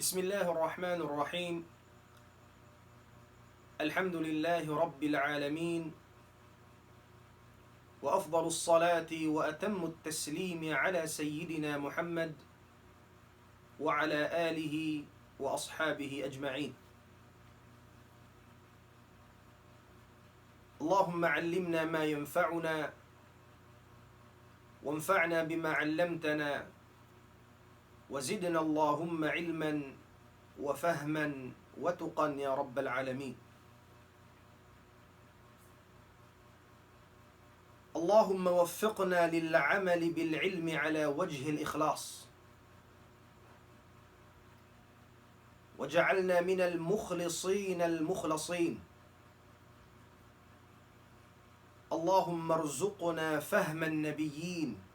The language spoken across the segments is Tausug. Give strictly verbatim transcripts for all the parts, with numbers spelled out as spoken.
بسم الله الرحمن الرحيم. الحمد لله رب العالمين، وأفضل الصلاة وأتم التسليم على سيدنا محمد وعلى آله وأصحابه أجمعين. اللهم علمنا ما ينفعنا، وانفعنا بما علمتنا، وزدنا اللهم علما وفهما وتقى يا رب العالمين. اللهم وفقنا للعمل بالعلم على وجه الإخلاص، واجعلنا من المخلصين المخلصين. اللهم ارزقنا فهم النبيين،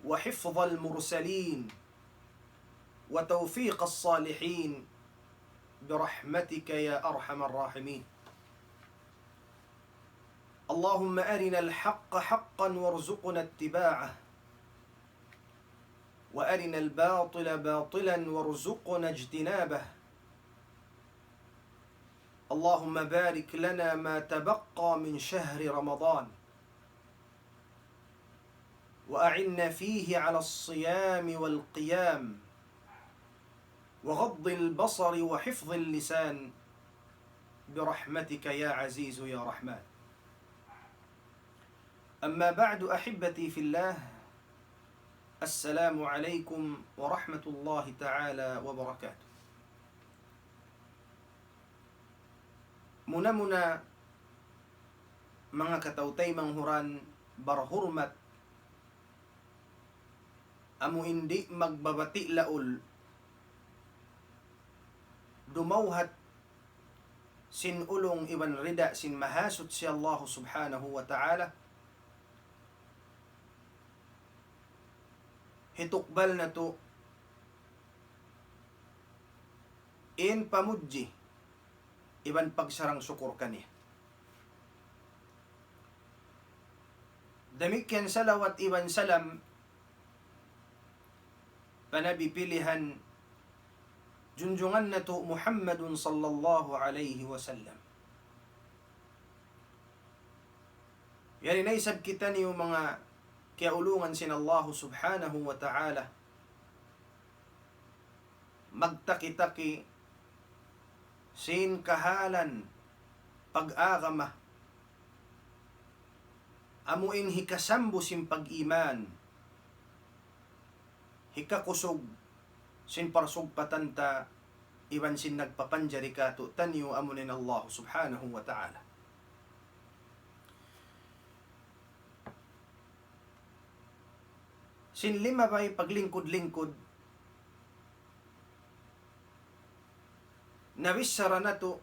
وحفظ المرسلين، وتوفيق الصالحين، برحمتك يا أرحم الراحمين. اللهم أرنا الحق حقا وارزقنا اتباعه، وأرنا الباطل باطلا وارزقنا اجتنابه. اللهم بارك لنا ما تبقى من شهر رمضان، وأعنا فيه على الصيام والقيام، وغض البصر وحفظ اللسان، برحمتك يا عزيز يا رحمن. أما بعد، أحبتي في الله، السلام عليكم ورحمة الله تعالى وبركاته. Muna-muna, manga kataw-taymanghuran barhurmat, amu in di' magbabati' laul, dumawhat sin ulung iban rida sin Mahasuchi Allahu Subhanahu wa Ta'ala, hitukbal natu' in pamudji iban pagsarang-sukur kaniya. Damikkiyan salawat iban salam pa Nabi pilihan, junjungan natu' Muhammadun sallallahu alayhi wasallam. Yari na isab kitaniyu manga kiyaulungan sin Allahu Subhanahu wa Ta'ala, magtaki-taki sin kahalan pag-agama, amu in hikasambu sin pag-iman, hikakusug sin parsugpatan ta iban sin nagpapanjari kātu'niyu, amu in Allah Subhanahu wa Ta'ala. Sin limabay paglingkud-lingkud, nabichara natu'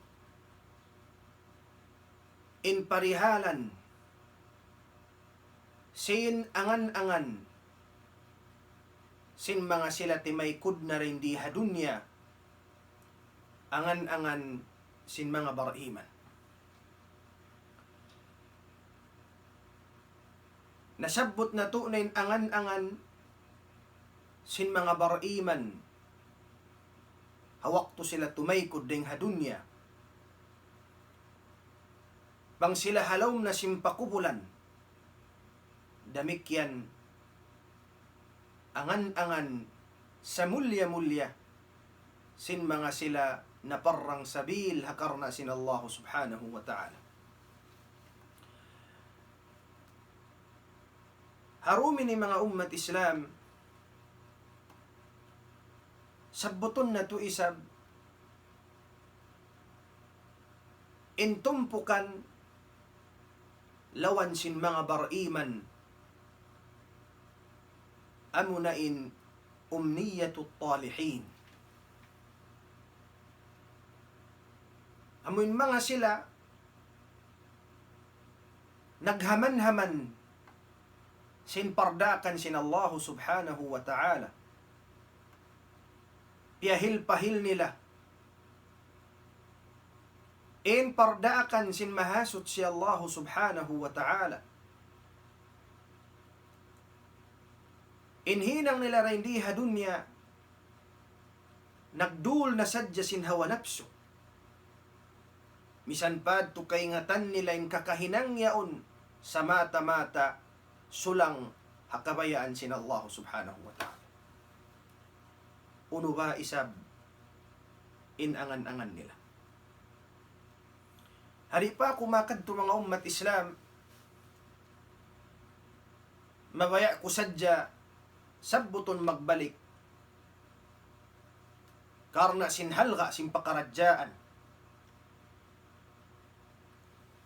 in parihalan sin angan-angan sin manga sila timaykud na dayn di ha dunya, angan-angan sin manga bar-iman. Nasabbut natu' na in angan-angan sin manga bar-iman ha waktu sila tumaykud dayn ha dunya. Bang sila ha lawm na sin pakubulan, damikkiyan angan-angan samulliya-mulliya sin manga sila naparrang sabil ha karna' sin Allah Subhanahu wa Ta'ala. Ha dum ini manga ummat Islam, sabbutun natu' isab in tumpukan lawan sin manga bar-iman, amuna in umniyatut talihin. Amu in manga sila naghaman-haman sin pardaakan sin Allahu Subhanahu wa Ta'ala. Piyahil-pahil nila in pardaakan sin Mahasuchi Allahu Subhanahu wa Ta'ala. In hinang nila dayn di ha dunya, nagdul na sadja sin hawa napsu. Misan pa adtu kaingatan nila in kakahinang yaun, samata-mata sulang ha kabayaan sin Allah Subhanahu wa Ta'ala. Unu ba isab in angan-angan nila? Di' pa aku makadtu manga ummat Islam, mabaya' ku sadja sabbutun magbalik. Karna' sin halga' sin pakaradjaan.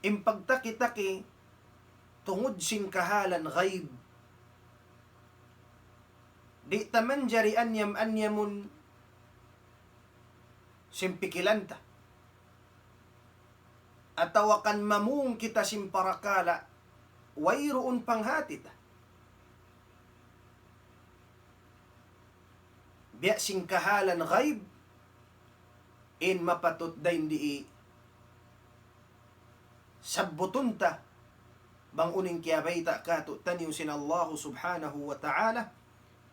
In pagtaki-taki tungud sin kahalan ghaib. Di' ta manjari anyam-anyamun sin pikilan ta. Atawa kan mamung kita sin parakala' wayruun panghati ta. Biya' sin kahalan ghaib, in mapatut dayn di sabbutun ta, bang unu in kiyabayta' kātu'niyu sin Allahu Subhanahu wa Ta'ala,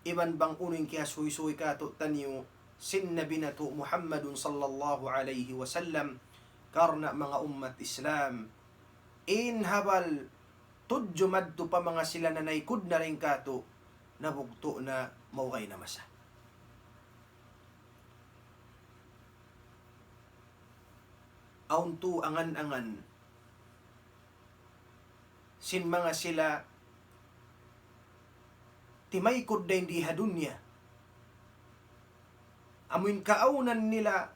iban bang unu in kiyasuysuy kātu'niyu sin Nabi natu' Muhammadun sallallahu alayhi wasallam, karna' manga ummat Islam, in habal tudju madtu pa manga sila nanaykud na dayn kātu', nabugtu' na, mawgay na masa. Awn tuud angan-angan sin manga sila timaykud dayn di ha dunya. Amu in kaawnan nila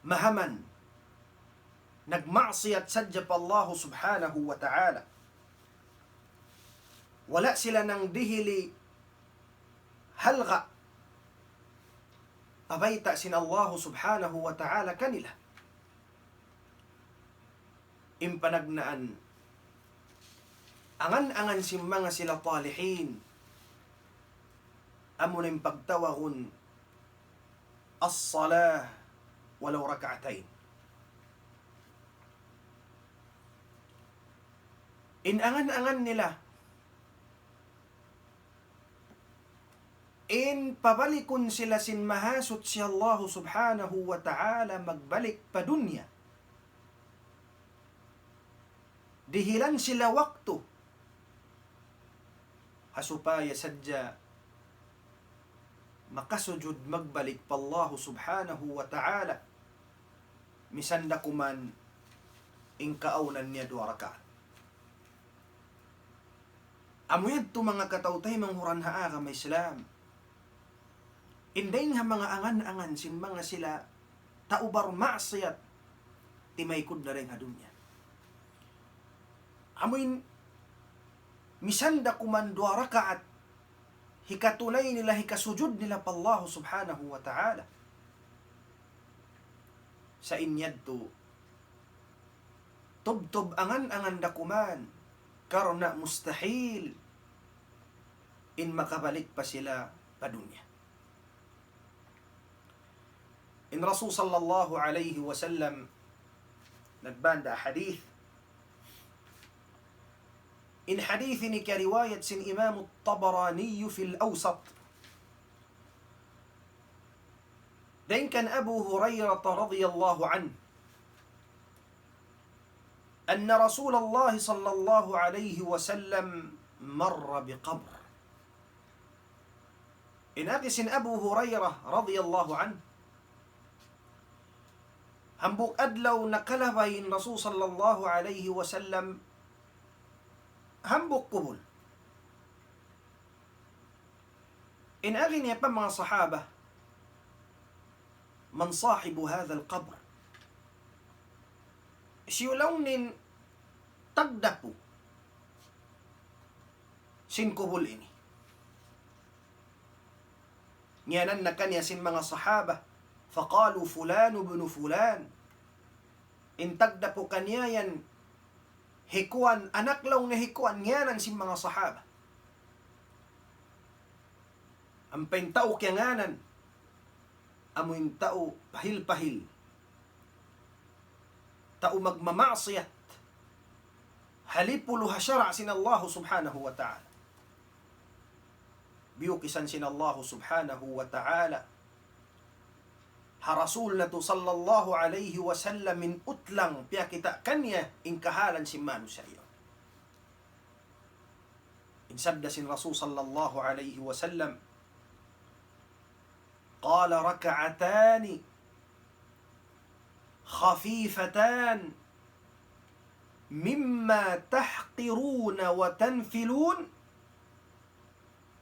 mahaman, nagmaksiyat sadja pa Allahu Subhanahu wa Ta'ala. Wala' sila nangdihili halga' pabayta' sin Allahu Subhanahu wa Ta'ala kanila. In panagnaan, angan-angan sin manga sila talihin, amuna in pagtawagun الصلاة ولو ركعتين. In angan-angan nila, in pabalikun sila sin Mahasuchi Allahu Subhanahu wa Ta'ala magbalik pa dunya. Dihilan sila waktu ha supaya sadja makasujud magbalik pa Allahu Subhanahu wa Ta'ala. Misan da kuman in kaawnan niya duwa rakaat. Amu yadtu manga kataw-taymanghuran ha agama Islam. In dayng ha manga angan-angan sin manga sila tau barmaksiyat timaykud na dayn ha dunya. Amu in misan da kuman duwa rakaat hikatunay nila, hikasujud nila pa Allahu Subhanahu wa Ta'ala. Sa' in yadtu, tubtub angan-angan da kuman, karna' mustahil in makabalik pa sila pa dunya. In Rasul sallallahu alayhi wasallam nagbanda hadith. In hadith ini kiyariwayat sin Imam Tabarani fil Awsat. Dayn kan Abu Hurairah radiyallahu anhu, أن رسول الله صلى الله عليه وسلم مر بقبر. In agi sin Abu Hurairah radiyallahu anhu, hambuuk adlaw nakalabay in Rasul sallallahu alayhi wasallam hambuuk kubul. In agi niya pa manga sahaba, من صاحب هذا القبر؟ Hisiyu laung in tagdapu sin kubul ini? Ngiyanan na kaniya sin manga sahaba. فقالوا: فلان بن فلان. In tagdapu kaniya yan hi kuwan, anak laung niya hi kuwan, ngiyanan sin manga sahaba. Ampa in tau kiyangānan, amu in tau pahil-pahil, tau magmamaksiyat, halipulu ha sara' sin Allahu Subhanahu wa Ta'ala. Biyukisan sin Allahu Subhanahu wa Ta'ala ha Rasul natu' sallallahu alayhi wasallam in utlang piyakita' kaniya in kahalan sin manusiya' yaun. In sabda sin Rasul sallallahu alayhi wasallam, قال: ركعتان خفيفتان مما تحقرون وتنفلون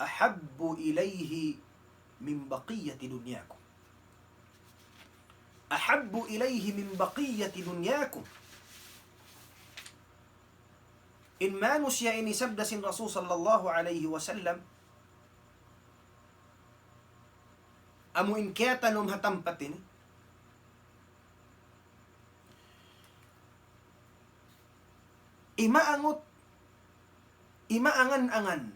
أحب إليه من بقية دنياكم. أحب إليه من بقية دنياكم. In manusiya' ini, sabda sin Rasul sallallahu alayhi wasallam, amu in kiyatanum ha tampat ini, imaangut, imaangan-angan,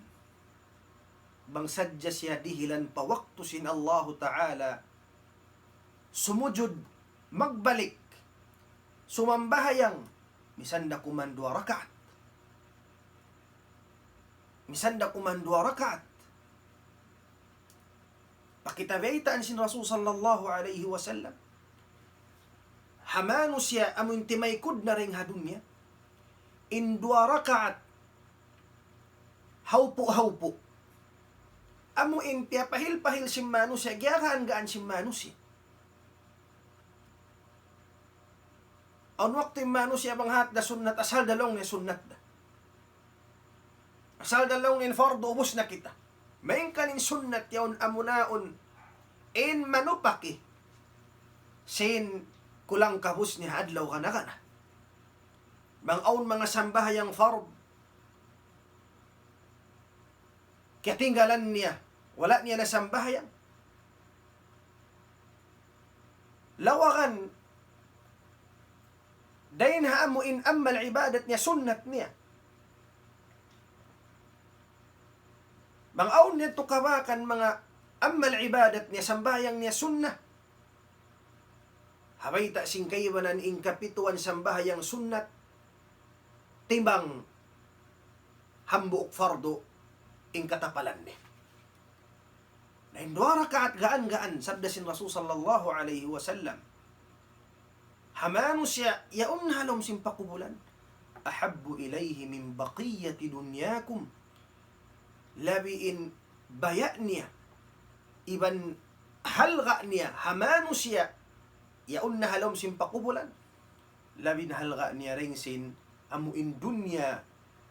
bang sadja siya dihilan pa waktu sin Allahu Ta'ala, sumujud, magbalik, sumambahayang, misan da kuman duwa rakaat. Misan da kuman duwa rakaat. Pakita baytaan sin Rasul sallallahu alayhi wasallam, ha manusiya' amu in timaykud na dayn ha dunya, in duwa rakaat hawpu'-hawpu'. Amu in piyapahil-pahil sin manusiya', giyagaan-gaan sin manusiya'. Awn waktu in manusiya' bang hat da sunnat, asal da laung niya sunnat da. Asal da laung niya in fardu, ubus na kita. Malayngkan in sunnat yaun amuna in manupaki sin kulang-kabus niya ha adlaw kana-kana. Bang awn manga sambahayang fard, kiyatinggalan niya, wala' niya nasambahayang. Lawagan, dayn ha amu in amal ibadat niya, sunnat niya. Bang awn niya tukabakan manga amal ibadat niya, sambahayang niya sunnat. Ha bayta' sin kaibanan in kapituan sambahayang sunnat, timbang hambuuk fardu in katapalan niya. Na in duwa rakaat gaan-gaan, sabda sin Rasul sallallahu alayhi wasallam, ha manusiya' yaun ha lawm sin pakubulan, أحب إليه من بقية دنياكم. Labi in baya' niya, iban halga' niya, ha manusiya' yaun na ha lawm sin pakubulan, labi in halga' niya dayn sin amu in dunya,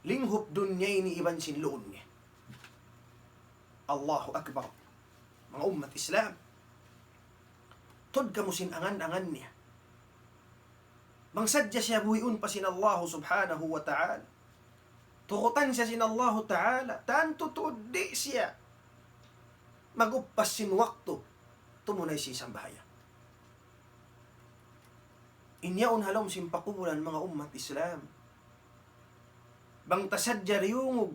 linghup dunya ini iban sin luun niya. Allahu Akbar. Manga ummat Islam, tuud kamu sin angan-angan niya. Bang sadja siya buhiun pa sin Allahu Subhanahu wa Ta'ala, turutan siya sin Allahu Ta'ala, tantu tuud di' siya mag-uppas sin waktu tumunay sin sambahayang. In yaun ha lawm sin pakubulan, manga ummat Islam, bang ta sadja diyungug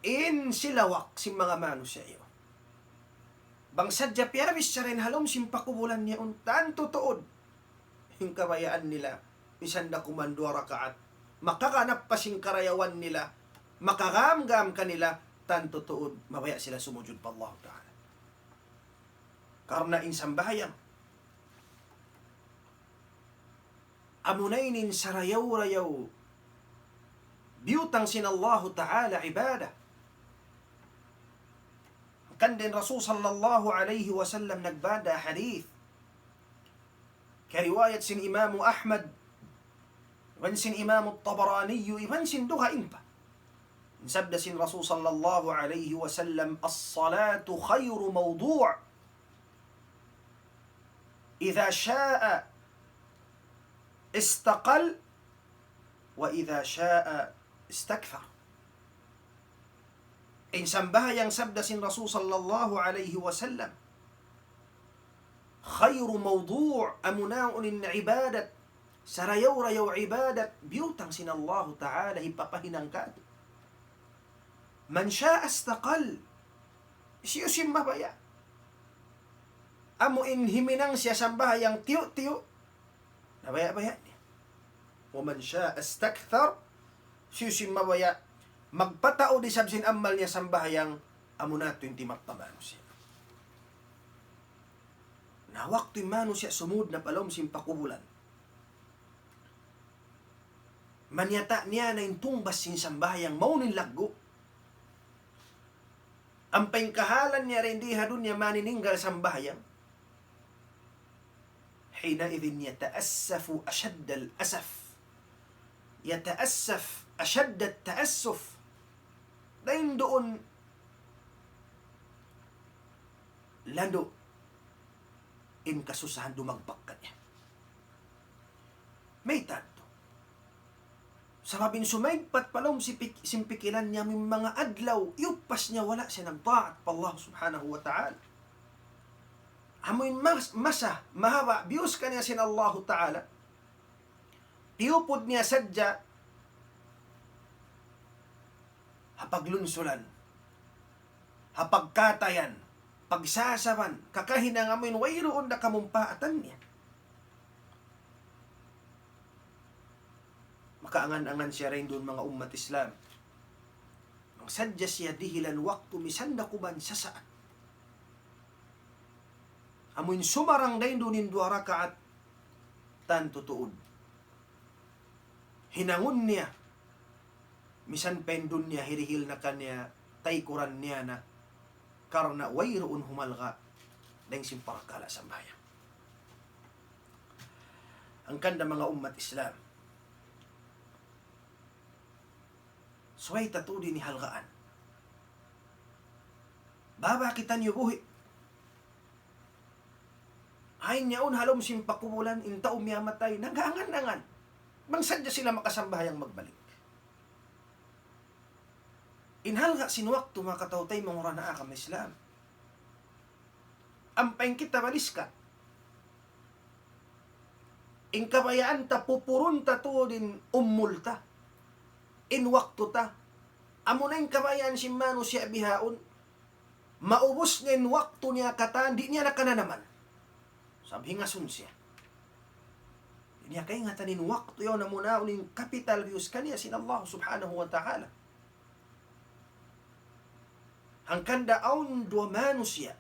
in silawak sin manga manusiya' yaun. Bang sadja piyabichara in ha lawm sin pakubulan yaun, tantu tuud in kabayaan nila, misan da kuman duwa rakaat, makaganap pa sin karayawan nila, makagam-gam kanila, tantu tuud mabaya' sila sumujud pa Allahu Ta'ala. Karna' in sambahayang, amuna ini in sarayaw-rayaw biyutang sin Allahu Ta'ala ibadah. Hangkan da in Rasul sallallahu alayhi wasallam nagbanda hadith, kariwayat sin Imam Ahmad, iban sin Imam Tabarani, iban sin dugaing pa. In sabda sin Rasul sallallahu alayhi wasallam, الصلاة خير موضوع، إذا شاء استقل، وإذا شاء استكثر. In sambahayang, sabda sin Rasul sallallahu alayhi wasallam, خير موضوع, amuna in ibadat, sarayaw-rayaw ibadat, biyutang sin Allahu Ta'ala hipapahinang katu'. من شاء استقل, hisiyu-siyu in mabaya'. Amu in himinang siya sambahayang tiyu'-tiyu', nabaya'-baya' niya. ومن شاء استكثر, hisiyu-siyu in mabaya' magpataud isab sin amal niya sambahayang, amuna tuud in timattama manusiya'. Na waktu in manusiya' sumud na pa lawm sin pakubulan, manyata' niya na in tungbas sin sambahayang mawn in laggu'. Ampa in kahalan niya dayn di ha dunya manininggal sambahayang. حينئذ يتأسف أشد الأسف. يتأسف أشد التأسف. Dayn duun landu' in kasusahan dumagpak kaniya. Mayta' tuud? Sabab in sumaigpat pa lawm si pik-, sin pikilan niya, amu in manga adlaw, iyupas niya wala' siya nagtaat pa Allah Subhanahu wa Ta'ala. Amu in mas-, masa, mahaba', biyus kaniya sin Allahu Ta'ala. Tiyupud niya sadja ha paglunsulan, ha pagkatayan, pagsasaban, kakahinang amu in wayruun da kamumpaatan niya. Makaangan-angan siya dayn duun, manga ummat Islam. Bang sadja siya dihilan waktu misan da kuman sasaat. Amu in sumarang dayn duun in duwa rakaat, tantu tuud. Hinangun niya, misan pa in dunya hirihil na kaniya, taykuran niya na, karna' wayruun humalga' dayn sin parakala' sambahayang. Hangkan da manga ummat Islam, subay ta tuud ini halgaan. Baba kitaniyu buhi'. Ayn yaun ha lawm sin pakubulan, in tau miyamatay, nag-aangan-angan. Bang sadja sila makasambahayang magbalik. In halga' sin waktu, manga kataymanghuran ha agama Islam. Ampa in kita maliskat. In kabayaan ta, pupurun ta tuud in umul ta. In waktu ta. Amuna in kabayaan sin manusiya' bihaun. Maubus niya in waktu niya katan, di' niya na kananaman. Sabab hingasun siya. Di' niya kaingatan in waktu yaun, amuna in kapital biyus kaniya sin Allah Subhanahu wa Ta'ala. Hangkan da awn duwa manusiya',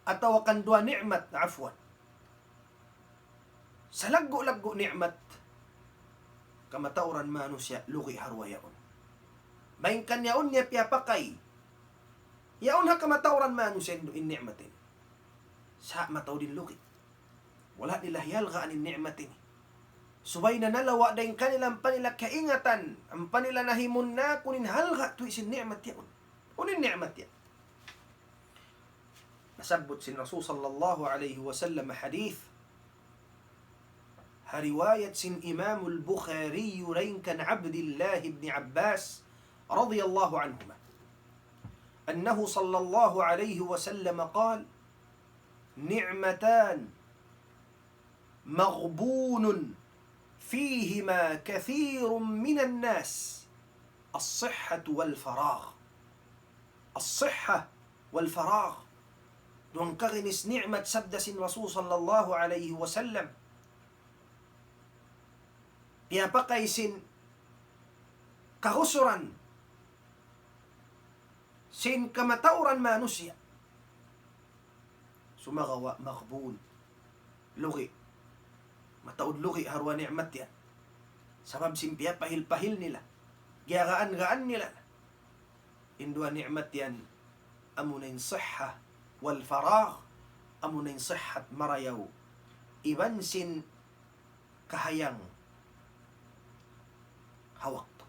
atawa kan duwa ni'mat, afwan. Salaggu'-laggu' ni'mat, kamatauran manusiya' lugi' ha duwa yaun. Malayngkan yaun niya piyapakay. Yaun ha kamatauran manusiya' in ni'mat ini. Sa' mataud in lugi'. Wala' nila hiyalgaan in ni'mat ini. Subay na nalawa' dayn kanila, ampa nila kaingatan, ampa nila nahimunnakun in halga' tuud sin ni'mat yaun. Unu in ni'mat yan? Nasabbut sin Rasul sallallahu alayhi wasallam hadith. Ha riwayat sin Imam al-Bukhari, dayn kan Abdullah ibn Abbas radiyallahu anhuma. أنه صلى الله عليه وسلم قال: نعمتان مغبون فيهما كثير من الناس: الصحة والفراغ. الصحة والفراغ. Duwa kaginis ni'mat, sabda sin Rasul sallallahu alayhi wasallam. Piyapakay sin kahusuran sin kamatauran manusiya'. Sumagawa' maghbun. Lugi'. Mataud lugi' ha duwa ni'mat yan. Sabab sin piyapahil-pahil nila. Giyagaan-gaan nila. In duwa ni'mat yan, amuna in sihha wal faragh, amuna in sihhat marayaw. Iban sin kahayang ha waktu.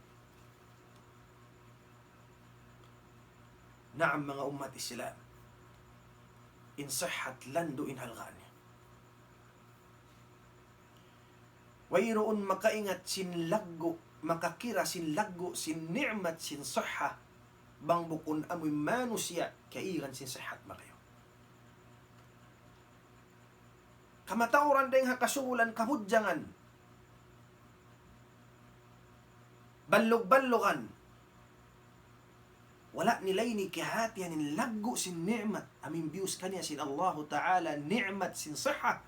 Naam, manga ummat Islam. In sihhat landu' in halga' niya. Wayruun makaingat sin laggu', makakira sin laggu', sin ni'mat, sin sihha, bang bukun amu in manusiya' kaigan sin sihhat marayaw. Kamatauran dayng ha kasubulan, kabudjangan, ballug-ballugan, wala' nila ini kiyahatihan in laggu' sin ni'mat amu in biyus kaniya sin Allahu Ta'ala, ni'mat sin sihha.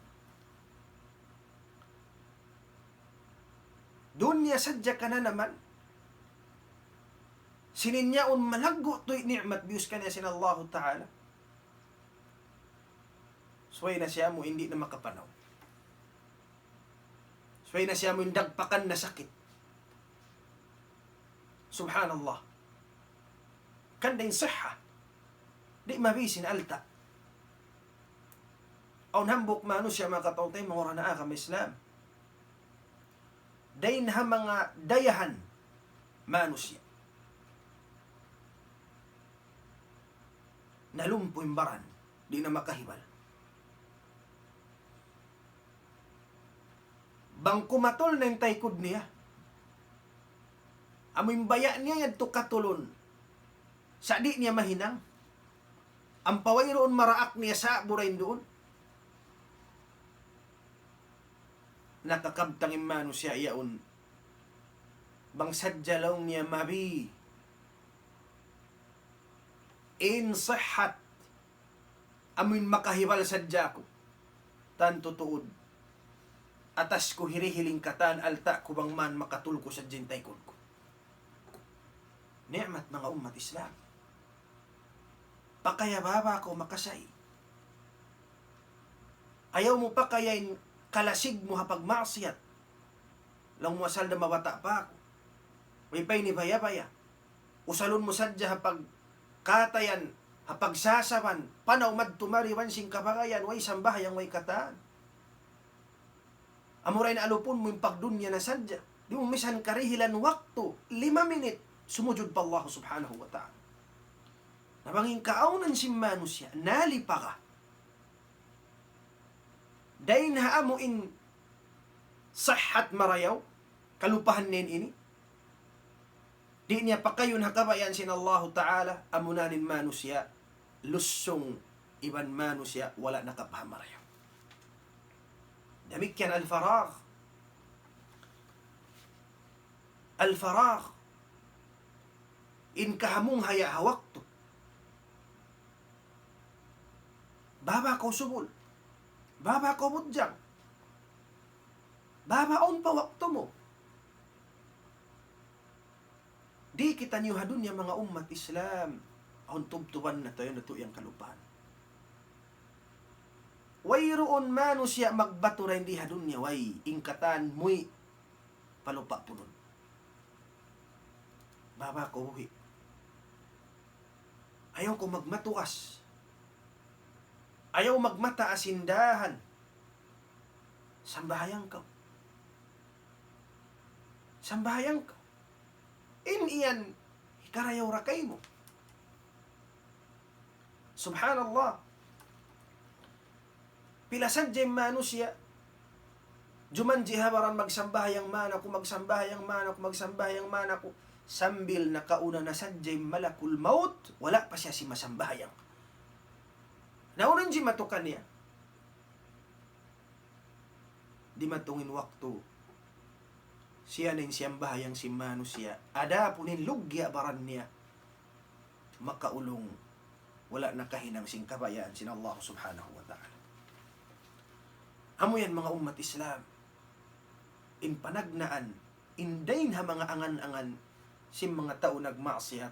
Dunya sadja kananaman, sin in yaun malaggu' tuud ni'mat biyus kaniya sin Allahu Ta'ala. Subay na siya amu in di' na makapanaw. Subay na siya amu in dagpakan na sakit. Subhanallah. Hangkan da in sihha. Di' mabī sin alta'. Awn hambuuk manusiya' manga kataymanghuran ha agama Islam. Dayn ha manga dayahan manusiya'. Nalumpu' in baran, di' na makahibal. Bang kumatul na in taykud niya, amu in baya' niya yadtu katulun, sa' di' niya mahinang. Ampa wayruun maraak niya sa' burain duun. Nakakabtang in manusiya' yaun. Bang sadja laung niya mabī in sihhat, amuin makahibal sadja aku. Tantu tuud, atas ku hirihil in katan alta' ku bang man makatul ku sadja in taykud ku. Ni'mat manga ummat Islam. Pakaya baba kaw makasay. Ayaw mu pakaya in kalasig mu ha pagmaksiyat. Laung mu asal da mabata' pa aku. Way pa ini baya-baya. Usalun mu sadja ha pagkatayan, ha pagsasaban, panaw madtu mari iban sin kabagayan, way sambahayang, way katan. Amura in alupun mu in pagdunya na sadja. Di' mu misan karihilan waktu, lima minit, sumujud pa Allah Subhanahu wa Ta'ala. Na bang in kaawnan sin manusiya', nalipaga. Dayn ha amu in sihhat marayaw, kalupahan niya in ini. Di' niya pakayun ha kabayaan sin Allahu Ta'ala, amuna in manusiya', lusung iban manusiya', wala' nakapaham marayaw. Damikkiyan al-faragh. Al-faragh. In kahamung haya' ha waktu. Baba kaw subul. Baba kaw budjang. Baba awn pa waktu mu. Di' kitaniyu ha dunya manga ummat Islam. Awn tubtuban natu', awn natu' yan kalupahan. Wayruun manusiya' magbatu dayn di ha dunya, way, in katan muwi' pa lupa' punud. Baba kaw buhi'. Ayaw kaw magmatuas. Ayaw magmataas in dahan. Sambahayang kaw. Sambahayang kaw. In yan, hikarayaw da kaymu. Subhanallah. Pila sadja in manusiya', jumanji' ha baran magsambahayang man aku, magsambahayang man aku, magsambahayang man aku, sambil nakauna na sadja in malakul maut, wala' pa siya simasambahayang. Naunu in jimatu kaniya? Dimatung in waktu, siya na in siyambahayang sin manusiya'. Adapun in lugya' baran niya, makaulung, wala' nakahinang sin kabayaan sin Allah Subhanahu wa Ta'ala. Amu yan manga ummat Islam, in panagnaan, in dayn ha manga angan-angan sin manga tau nagmaksiyat,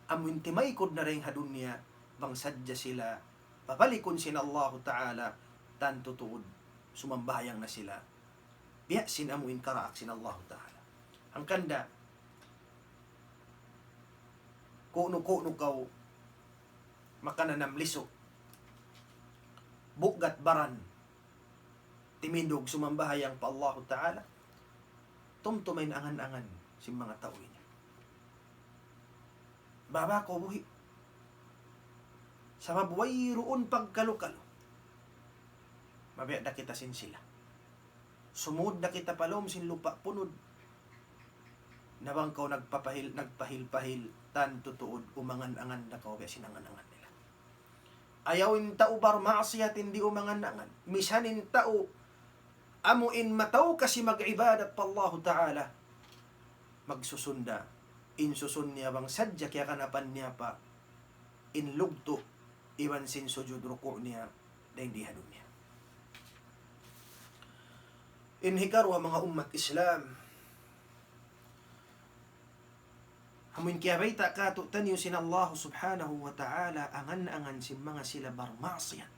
amu in timaykud na dayn ha dunya, bang sadja sila pabalikun sin Allahu Ta'ala, tantu tuud sumambahayang na sila. Biya' sin amu in karaak sin Allahu Ta'ala. Hangkan da, kunu-kunu kaw makananam lisu, bugat baran, timindug sumambahayang pa Allahu Ta'ala, tumtuma in angan-angan sin manga tau ini. Baba kaw buhi'. Sabab wayruun pagkalu-kalu. Mabiya' da kita sin sila. Sumud da kita pa lawm sin lupa' punud. Na bang kaw nagpapahil, nagpahil-pahil, tantu tuud umangan-angan da kaw biya' sin angan-angan nila. Ayaw in tau barmaksiyat in di' umangan-angan. Misan in tau amu in mataud kasi mag-ibadat pa Allahu Ta'ala, magsusun da. In susun niya bang sadja kiyaganapan niya pa in lugtu' iban sin sujud ruku' niya dayn di ha dunya. In hikaruwa manga ummat Islam, amu in kiyabayta' kātu'niyu sin Allah Subhanahu wa Ta'ala, angan-angan sin manga sila barmaksiyat.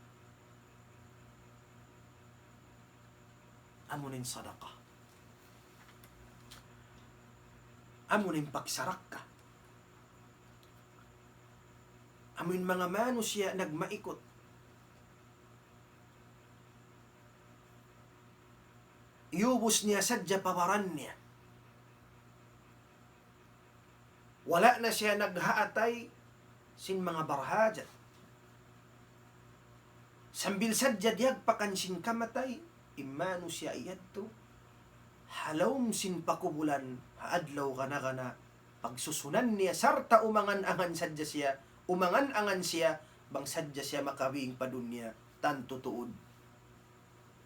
Amu in sadaqa. Amu in pagsarakka. Amu in manga manusiya' nagmaikut. Iyubus niya sadja pa baran niya. Wala' na siya naghaatay sin manga barhajat. Sambil sadja diyagpakan sin kamatay, in manusiya' yadtu, ha lawm sin pakubulan, ha adlaw gana-gana, pagsusunan niya, sarta' umangan-angan sadja siya, umangan-angan siya, bang sadja siya makabing pa dunya, tantu tuud.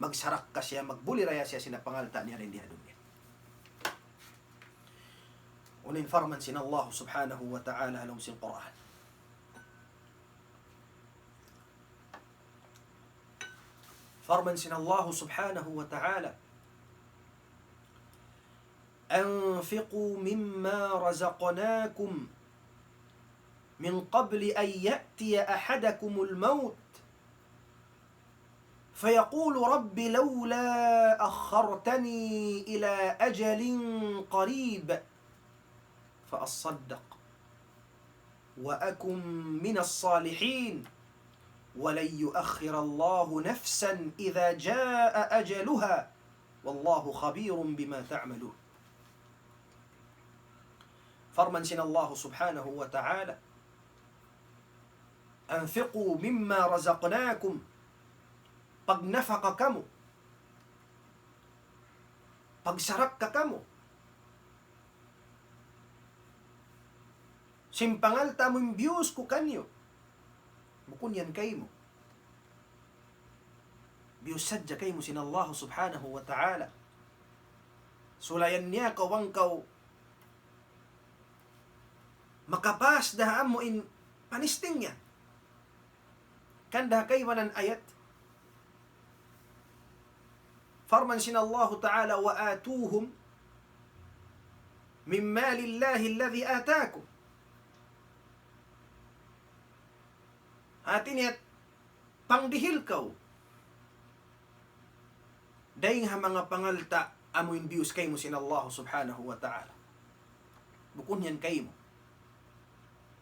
Magsarakka siya, magbuliraya siya sin pangalta' niya dayn di ha dunya. Unu in parman sin Allah subhanahu wa ta'ala ha lawm sin Qur'an. Parman sin Allah subhanahu wa ta'ala, أنفقوا مما رزقناكم من قبل أن يأتي أحدكم الموت فيقول رب لولا أخرتني إلى أجل قريب فأصدق وأكن من الصالحين ولن يؤخر الله نفسا إذا جاء أجلها والله خبير بما تعملون. Parman sin Allah subhanahu wa ta'ala, أنفقوا مما رزقناكم. Pagnafaka kamu. Pagsarakka kamu. Sin pangalta' amu in biyus ku kaniyu. Bukun yan kaymu. Biyus sadja kaymu sin Allah subhanahu wa ta'ala. Sulayan niya kaw bang kaw makapas da ha amu in panisting niya. Hangkan da ha kaibanan ayat, parman sin Allahu ta'ala, وآتوهم من مال الله الذي آتاكم. Hati niya, pangdihil kaw dayng ha manga pangalta' amu in biyus kaymu sin Allah subhanahu wa ta'ala. Bukun yan kaymu.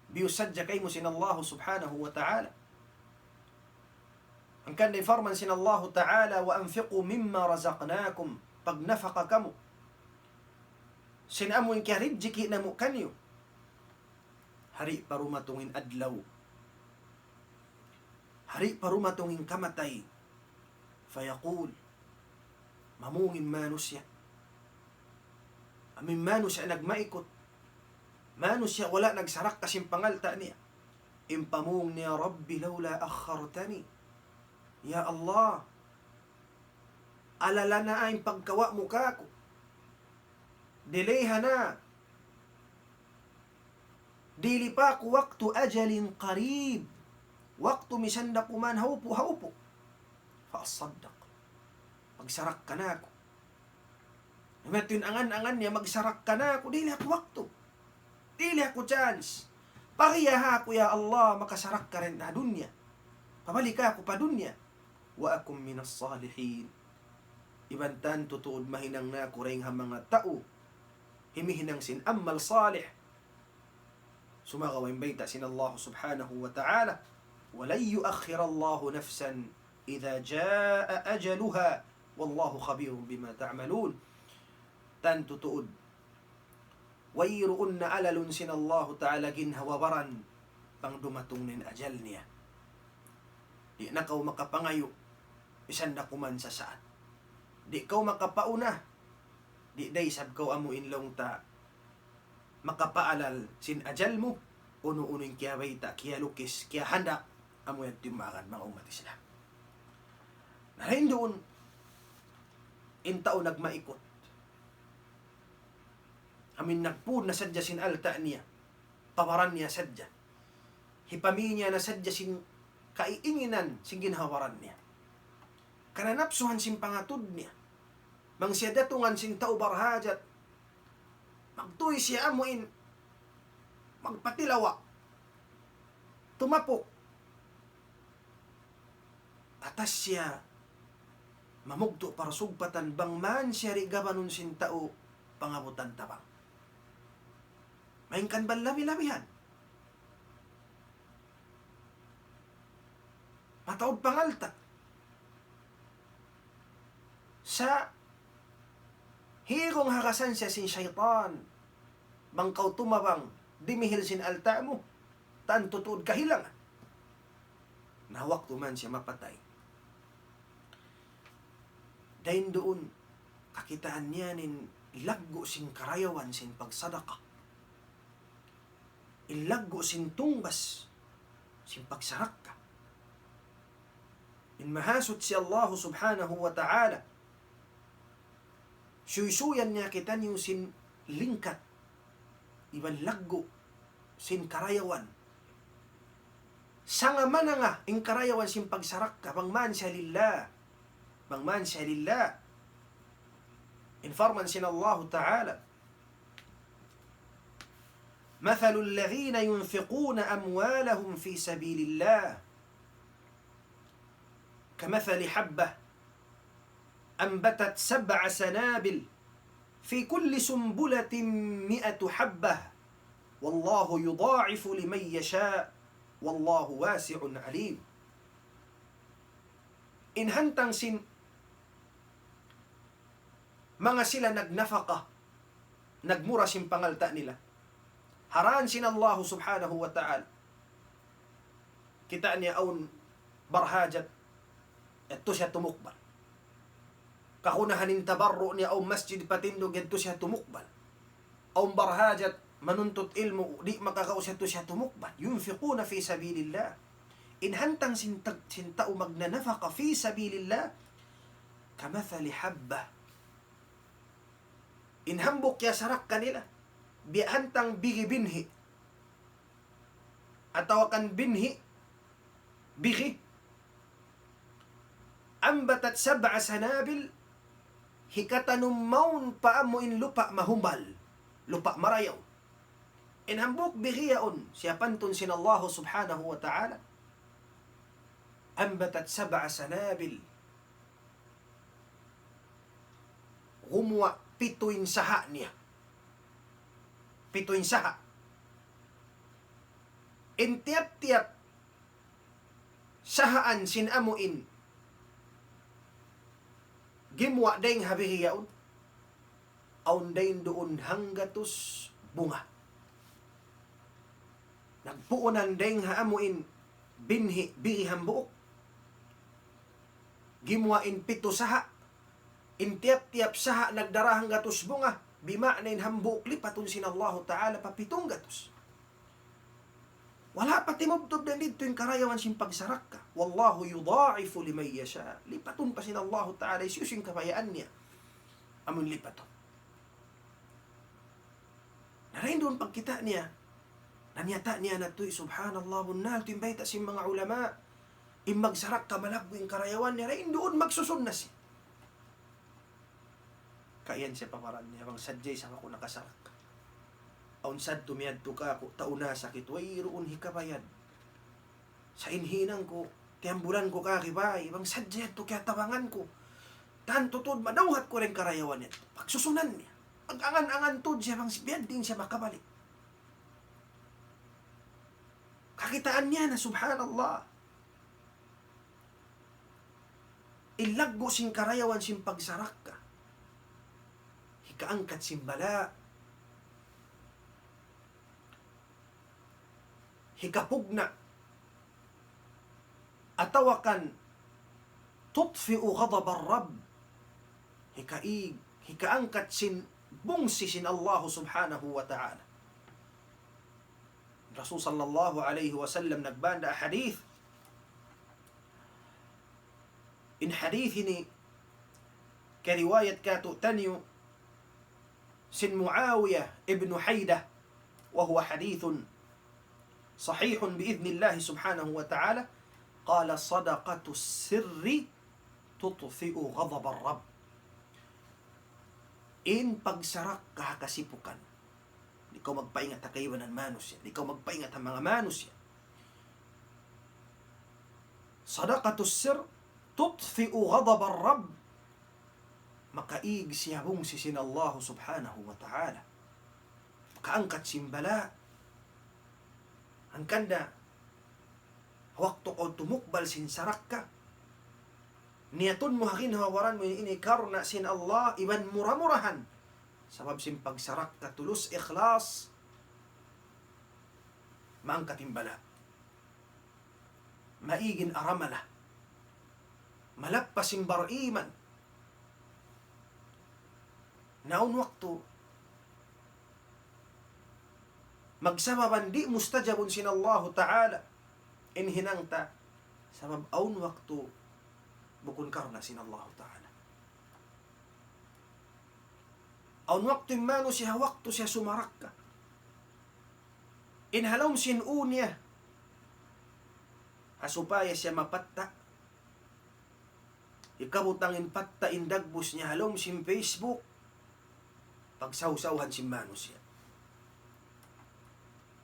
Biyus sadja kaymu sin Allah subhanahu wa ta'ala. Hangkan da in parman sin Allah ta'ala, وأنفقوا مما رزقناكم. Pagnafaka kamu sin amu in kiyarijiki' namu' kaniyu. Hari pa dumatung in adlaw. Hari pa dumatung in kamatay. فيقول, mamung in manusiya'. Amu in manusiya' nagmaikut. Manusiya' wala' nagsarakka sin pangalta' niya. In pamung niya, رب لولا أخرتني. Ya Allah, alala na in pagkawa' mu kāku'. Delay ha na. Dili pa aku waktu أجل قريب. Waktu misan da kuman haupu'-haupu'. فأصدق. Magsarakka na aku. Amu yadtu in angan-angan niya, magsarakka na aku. Dili aku waktu. Dili aku chance. Pariyaha aku, ya Allah, makasarakka dayn ha dunya. Pabalik aku pa dunya. وأكن من الصالحين. Iban tantu tuud mahinang na aku dayng ha manga tau himihinang sin amal salih. Sumagawa' in bayta' sin Allah subhanahu wa ta'ala, ولن يؤخر الله نفسا إذا جاء أجلها والله خبير بما تعملون. Tantu tuud, wayruun na alalun sin Allahu ta'ala ginhawa-baran bang dumatung na in ajal niya. Di' na kaw makapangayu' misan da kuman sasaat. Di' kaw makapauna. Di' da isab kaw amu in laung ta makapaalal sin ajal mu, unu-unu in kiyabayta', kiyalukis, kiyahandak, amu yadtu in manga ummat Islam. Na dayn duun, in tau nagmaikut. Amu in nagpud na sadja sin alta' niya, pa baran niya sadja. Hipamī niya na sadja sin kaiinginan sin ginhawa-baran niya. Kananapsuhan sin pangatud niya. Bang siya datungan sin tau barhajat, magtuy siya amu in magpatilawa', tumapuk. Atas siya Mamugtu' parsugpatan bang man siya di' gabanun sin tau pangabutan tabang. Malayngkan bang labi-labihan. Mataud pangalta'. Sa' hikung hagasan siya sin saytan. Bang kaw tumabang, dimihil sin alta' mu, tantu tuud kahilangan. Na waktu man siya mapatay. Dayn duun, kakitaan niya in laggu' sin karayawan sin pagsadaka. In laggu' sin tungbas sin pagsarakka. In mahasuchi Allahu Subhanahu wa Ta'ala, suysuyan niya kitaniyu sin lingkat iban laggu' sin karayawan. Sanga mananga in karayawan sin pagsarakka, bang man siya lillah, bang man siya lillah. In parman sin Allahu Ta'ala, مثل الذين ينفقون أموالهم في سبيل الله كمثل حبة أنبتت سبع سنابل في كل سنبلة مائة حبة والله يضاعف لمن يشاء والله واسع عليم. In hantang sin manga sila nagnapaka, nagmura sin pangalta' nila ha dān sin Allahu Subhanahu wa Ta'ala. Kita' niya awn barhajat, yadtu siya tumukbal. Kagunahan in tabarru' niya awn masjid patindug, yadtu siya tumukbal. Awn barhajat manuntut ilmu', di' makakaus, yadtu siya tumukbal. ينفقون في سبيل الله. In hantang sin tag-, sin tau magnanapaka fi sabilillah, كمثل حبة. In hambuuk kiyasarakka nila, biya' hantang bigi binhi'. Atawa kan binhi', bigi. أنبتت سبع سنابل, hikatanum mawn pa amu in lupa' mahumbal, lupa' marayaw. In hambuuk bigi yaun, siyapantun sin Allahu Subhanahu wa Ta'ala. أنبتت سبع سنابل. Gumuwa' pitu in saha' niya. Pitu in saha'. In tiyap-tiyap sahaan sin amu in gimuwa' dayng ha bigi yaun, awn dayn duun hanggatus bunga. Nagpuunan dayng ha amu in binhi' bigi hambuuk. Gimuwa' in pitu saha'. In tiyap-tiyap saha' nagdara hanggatus bunga. Bima'na in hambuuk lipatun sin Allahu Ta'ala pa pitunggatus. Wala' pa timubtub dayn didtu in karayawan sin pagsarakka. والله يضاعف لمن يشاء. Lipatun pa sin Allahu Ta'ala hisiyu-siyu in kabayaan niya. Amun lipatun. Na dayn duun pagkita' niya, na niyata' niya na tuud, subhanallah, bunnal tuud in bayta' sin manga ulama, in magsarakka malaggu' in karayawan niya, dayn duun magsusun na siya. Kaiyan siya pa baran niya, bang sadja isab aku nakasarakka. Awn sadtu miyadtu kāku', tau nasakit, wayruun hikabayad. Sa' in hinang ku, tiyambulan ku kari bay, bang sadja yadtu kiyatabangan ku. Tantu tuud madawhat ku dayn karayawan yadtu. Pagsusunan niya. Pag-angan-angan tuud siya bang si-, biya' diin siya makabalik. Kakitaan niya na, subhanallah. In laggu' sin karayawan sin pagsarakka. Hikaangkat sin bala'. Hikapugna'. Atawa kan تطفئ غضب الرب. Hikaig, hikaangkat sin bungsi sin Allahu Subhanahu wa Ta'ala. Rasul sallallahu alayhi wasallam nagbanda' hadith. In hadith ini kariwayat kātu'niyu sin Muawiyah ibn Haydah, وهو حديث صحيح بإذن الله سبحانه وتعالى، قال: صدقة السر تطفئ غضب الرب. In pagsarakka ha kasipukan. Di' kaw magpaingat ha kaibanan manusiya'. Di' kaw magpaingat ha manga manusiya'. صدقة السر تطفئ غضب الرب. Makaig siya bungsi sin Allah subhanahu wa ta'ala. Makaangkat sin bala'. Hangkan da, waktu kaw tumukbal sin sarakka, niyatun mu ha ginhawa-baran mu ini karna' sin Allah, iban mura-murahan. Sabab sin pagsarakka tulus ikhlas, maangkat in bala'. Maig in aramala. Malappas in bar-iman. Na awn waktu, magsababan di' mustajabun sin Allahu Ta'ala in hinang ta, sabab awn waktu bukun karna' sin Allahu Ta'ala. Awn waktu in manusiya', waktu siya sumarakka, in ha lawm sin ū niya, ha supaya siya mapatta', hikabutang in patta' in dagbus niya ha lawm sin Facebook, pagsawsawhan sin manusiya'.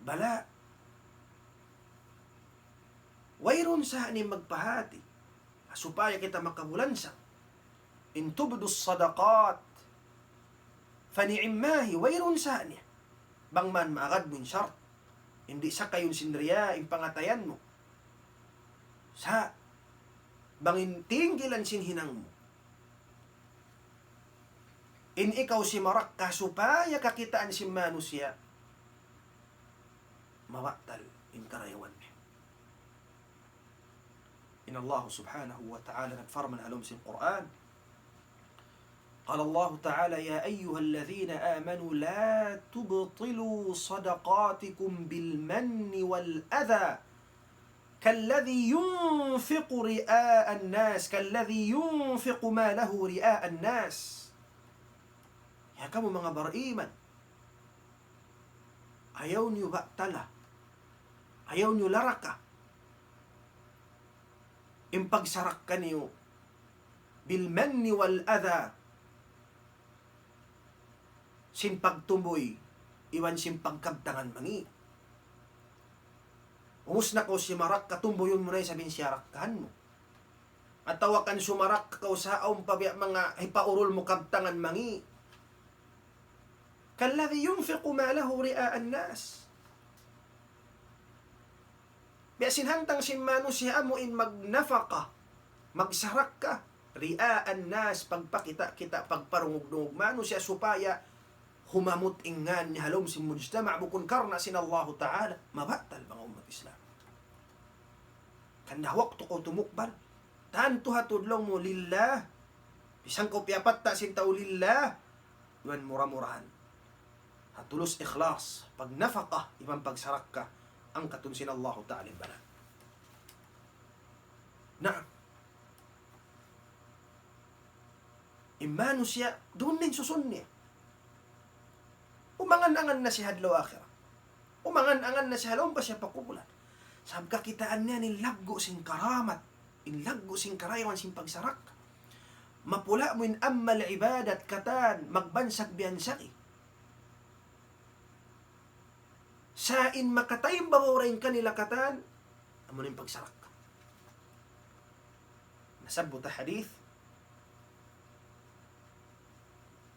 Bala', wayruun sa ini magpahāti, ha supaya kita makabulansang. إن تبدوا الصدقات فنعماهي, wayruun sa niya. Bang man maagad mu in shart, di' sakayun sin riya' in pangatayan mu. Sa' bang in tinggilan sin hinang mu, in ikaw simarakka supaya kakitaan sin manusiya', mabatal in karayawan niya. In Allah subhanahu wa ta'ala nagparman ha lawm sin Qur'an. قال الله تعالى: يا أيها الذين آمنوا لا تبطلوا صدقاتكم بالمن والأذى كالذي ينفق رئاء الناس، كالذي ينفق ماله رئاء الناس. Ya kamu manga bariman, ayaw niyu batala, ayaw niyu laraka in pagsarakka niyu بالمن والأذى, sin pagtumbuy iban sin pagkabtangan mangi'. Ubus na kaw simarakka, tumbuyun mu na isab in siyarakkahan mu. Atawa kan sumarakka kaw sa' awn pa biya' manga hipaurul mu kabtangan mangi'. كالذي ينفق ماله رئاء الناس. Biya' sin hantang sin manusiya' amu in magnafaka, magsarakka, رئاء الناس, pagpakita'-kita', pagparungug-dungug manusiya' supaya humamut in ngan niya ha lawm sin mujtama', bukun karna' sin Allahu Ta'ala, mabatal manga ummat Islam. Hangkan da waktu kaw tumukbal, tantu ha tudlung mu lillah, bisan kaw piyapatta' sin tau lillah, iban mura-murahan, ha tulus ikhlas, pagnafaka, iban pagsarakka, angkatun sin Allahu Ta'ala in bala'. Naam. In manusiya', duun na in susun niya. Umangan-angan na siya ha adlaw akhirat. Umangan-angan na siya ha lawm pa siya pa kubulan. Sabab kakitaan niya in laggu' sin karamat, in laggu' sin karayawan sin pagsarakka. Mapula' mu in amal ibadat katan, magbansag-biyansagi. Sa' in makataymbabaw dayn kanila katan, amu na in pagsarakka. Nasabbut ha hadith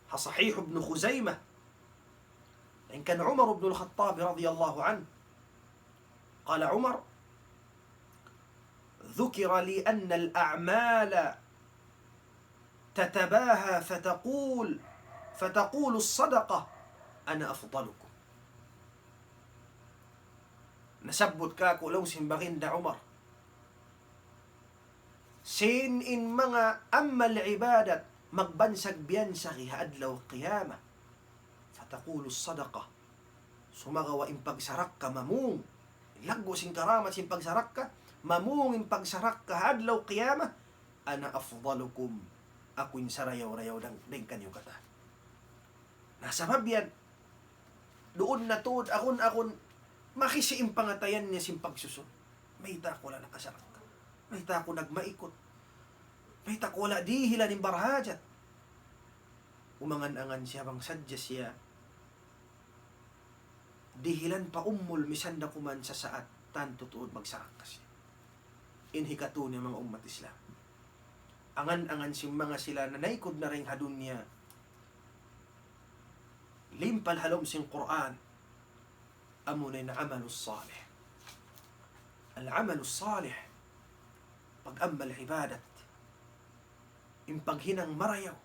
ha Sahih Ibn Khuzaymah, dayn kan Umar ibn al-Khattab radiyallahu anhu. قال عمر: ذكر لي أن الأعمال تتباهى فتقول، فتقول الصدقة: أنا أفضلكم. Nasabbut kāku', laung sin Baginda Umar, sin in manga amal ibadat magbansag-biyansagi ha adlaw qiyamah. فتقول الصدقة. Sumagawa' in pagsarakka mamung. Laggu' sin karamat sin pagsarakka, mamung in pagsarakka ha adlaw qiyamah. أنا أفضلكم. Aku in sarayaw-rayaw dayn, dayn kaniyu katan. Na sabab yan, duun na tuud, agun-agun, mahisi in pangatayan niya sin pagsusun. Mayta' aku wala' nakasarakka? Mayta' aku nagmaikut? Mayta' aku wala' dihilan in barhajat? Umangan-angan siya bang sadja siya dihilan pa umul misan da kuman sasaat, tantu tuud magsarakka siya. In hikatu niya manga ummat Islam. angan-angan sin manga sila nanaykud na dayn ha dunya, limpal ha lawm sin Qur'an, amuna in amalus salih. Al-amalus salih, pag-amal ibadat, in paghinang marayaw.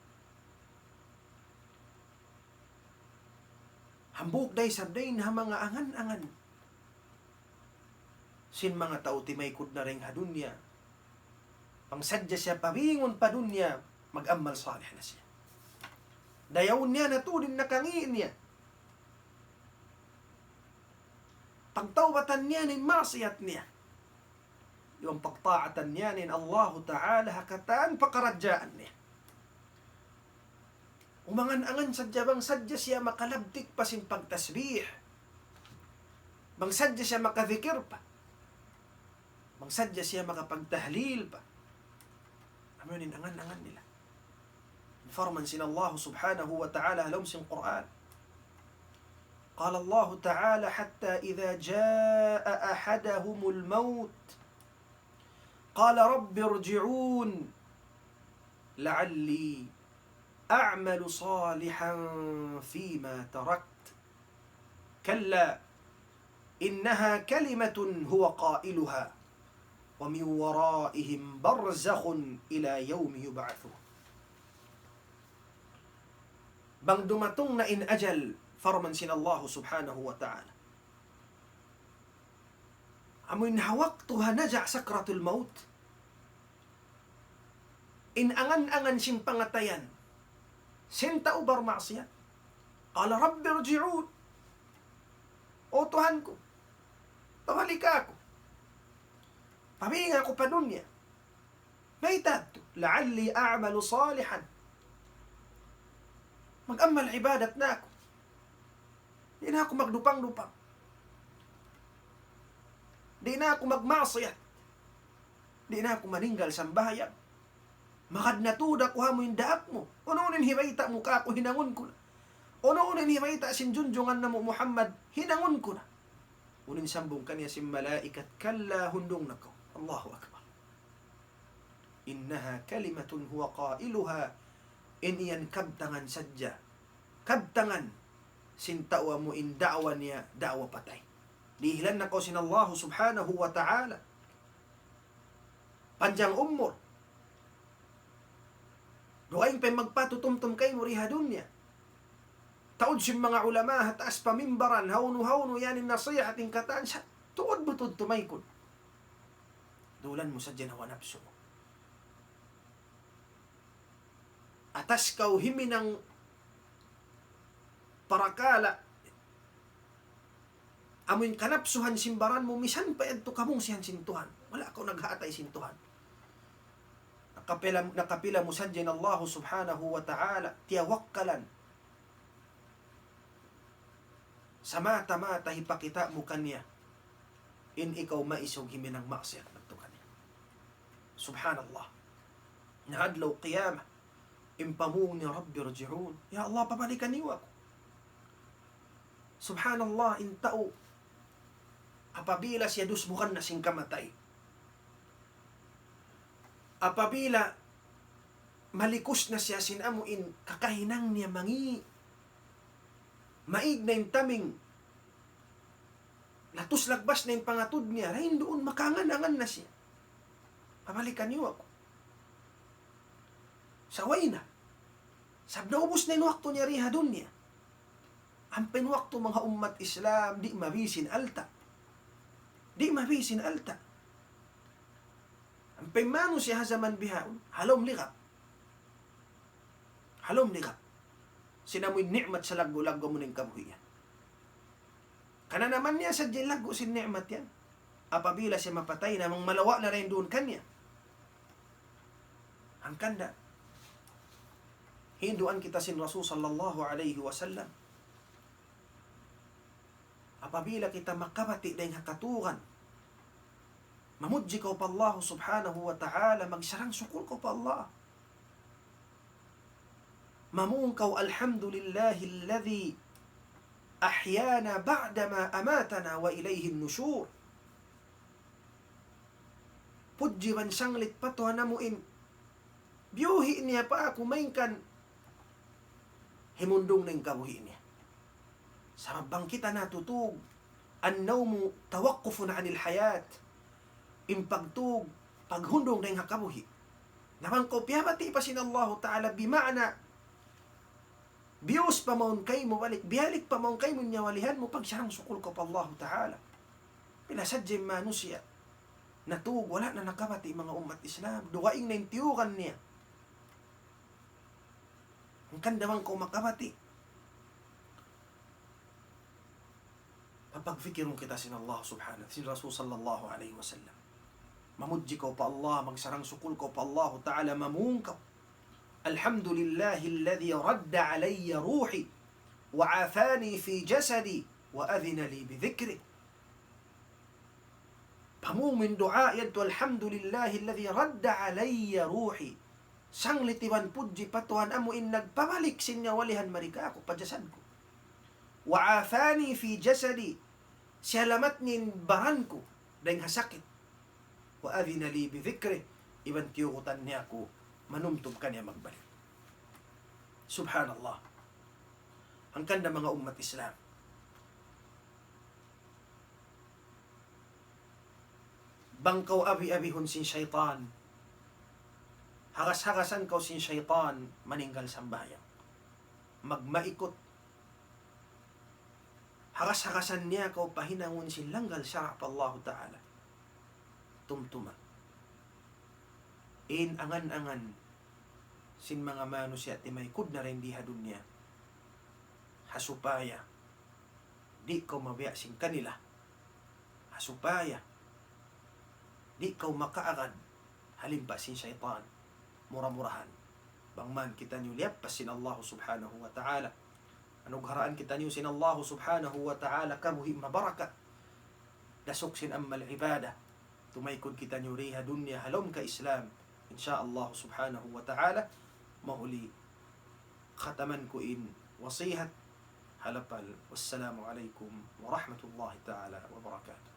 Hambuuk da isab dayn ha manga angan-angan sin manga tau timaykud na dayn ha dunya. Bang sadja siya pabingun pa dunya, mag-amal salih na siya. Dayawun niya na tuud in nakangi' niya. Pagtawbatan niya in maksiyat niya. Iban pagtaatan niya in Allahu Ta'ala ha katan pakaradjaan niya. Umangan-angan sadja bang sadja siya makalabtik pa sin pagtasbih. Bang sadja siya makadhikir pa. Bang sadja siya makapagtahlil pa. Amu yan in angan-angan nila. Parman sin Allah subhanahu wa ta'ala ha lawm sin Qur'an. قال الله تعالى: حتى إذا جاء أحدهم الموت قال رب ارجعون لعلي أعمل صالحا فيما تركت كلا إنها كلمة هو قائلها ومن ورائهم برزخ إلى يوم يبعثون. Bang dumatung na in ajal, parman sin Allah subhanahu wa ta'ala. Amu in ha waktu ha naja' sakratul maut, in angan-angan sin pangatayan sin tau barmaksiyat. قال رب ارجعون. O Tuhan ku, pabalika aku. Pabinga aku pa dunya. Mayta' yadtu? لعلي أعمل صالحا. Mag-amal ibadat na aku. Di' na aku magdupang-dupang. Di' na aku magmaksiyat. Di' na aku maninggal sambahayang. Magad na tuud aku ha amu in daak mu. Unu-unu in hibayta' mu kāku' hinangun ku na. Unu-unu in hibayta' sin junjungan namu' Muhammad hinangun ku na. Unu in sambung kaniya sin malaikat, كلا, hundung na kaw. Allahu Akbar. إنها كلمة هو قائلها. In yan kabtangan sadja. Kabtangan sin tau amu in da'wa niya, da'wa patay. Dihilan na kaw sin Allah subhanahu wa ta'ala panjang umur. Dugaing pa in magpatutumtum kaymu di ha dunya. Taud sin manga ulama ha taas pamimbaran, hawnu-hawnu yan in nasihat in katan sa, tuud mu tuud tumaykud. Dulan mu sadja in hawa napsu mu. Atas kaw himinang parakala' amu in kanapsuhan sin baran mu, misan pa yadtu kamungsihan sin Tuhan. Wala' kaw naghaatay sin Tuhan. Nakapila, nakapila mu sadja in Allah subhanahu wa ta'ala tiyawakkalan. Sa mata-mata hipakita' mu kaniya in ikaw maisug himinang maksiyat madtu kaniya. Subhanallah. Na adlaw qiyamah, in pamung niya, رب ارجعون. Ya Allah, pabalikan niyu aku. Subhanallah, in tau, apabila siya dusbukan na sin kamatay, apabila malikus na siya sin amu in kakahinang niya mangi', maig na in taming, latus lagbas na in pangatud niya, dayn duun makangan-angan na siya. Pabalikan niyu aku. Sa' way na. Sabab naubus na in waktu niya di ha dunya. Ampa in waktu manga ummat Islam, di' mabi sin alta'. Di' mabi sin alta'. Ampa in manusiya' ha jaman bihaun, ha lawm ligap. Ha lawm ligap. Sin amu in ni'mat sa laggu'-laggu' amu in kabuhi' yan. Kananaman niya sadja in laggu' sin ni'mat yan. Apabila siya mapatay na, bang malawa' na dayn duun kaniya. Hangkan da, hinduan kita sin Rasul sallallahu alayhi wasallam. Apabila kita makabati' dayn ha katuran, mamudji kaw pa Allah subhanahu wa ta'ala, magsarang-sukul kaw pa Allah. Mamung kaw, الحمد لله الذي أحيانا بعد ما أماتنا وإليه النشور. Pudji iban sanglit pa Tuhan namu' in Biyuhi' niya pa aku, malayngkan himundung na in kabuhi' niya. Sabab bang kita natutug, النوم توقف عن الحياة. In pagtug, paghundung dayn ha kabuhi'. Na bang kaw piyabati' pa sin Allahu Ta'ala, bima'na, biyus pa mawn kaymu balik, biyalik pa mawn kaymu in nyawalihan mu, pagsarang-sukul kaw pa Allahu Ta'ala. Pila sadja in manusiya' natug, wala' na nakabati', manga ummat Islam. Dugaing na in tiyugan niya. Hangkan da bang kaw makabati', papagfikirun kita sin Allah subhanahu, sin Rasul sallallahu alayhi wasallam. Mamudji kaw pa Allah, magsarang-sukul kaw pa Allahu Ta'ala, mamung kaw. الحمد لله الذي رد علي روحي وعافاني في جسدي وأذن لي بذكره. Pamung mu in duwaa yadtu, الحمد لله الذي رد علي روحي. Sanglit iban pudji pa Tuhan amu in nagpabalik sin nyawalihan mari kāku', pa jasad ku. وعافاني في جسدي. Siyalamat niya in baran ku dayn ha sakit. وأذن لي بذكره. Iban tiyugutan niya aku manumtum kaniya magbalik. Subhanallah. Hangkan da manga ummat Islam. Bang kaw abi-abihun sin saytan, hagas-hagasan kaw sin saytan, maninggal sambahayang. Magmaikut. Hagas-hagasan niya kaw pahinangun sin langgal sara' pa Allahu Ta'ala. Tumtuma in angan-angan sin manga manusiya' timaykud na dayn di ha dunya. Ha supaya di' kaw mabiya' sin kanila. Ha supaya di' kaw makaagad ha limpa sin saytan. Mura-murahan, bang man kitaniyu liyappas sin Allah subhanahu wa ta'ala, anugharaan kitaniyu sin Allah subhanahu wa ta'ala kabuhi' mabarakat, dasuk sin amal ibadah, tumaykud kitaniyu di ha dunya ha lawm ka-Islam, insya Allah subhanahu wa ta'ala. Mahuli khataman ku in wasihat ha lapal. Wassalamu alaykum warahmatullahi ta'ala wabarakatuh.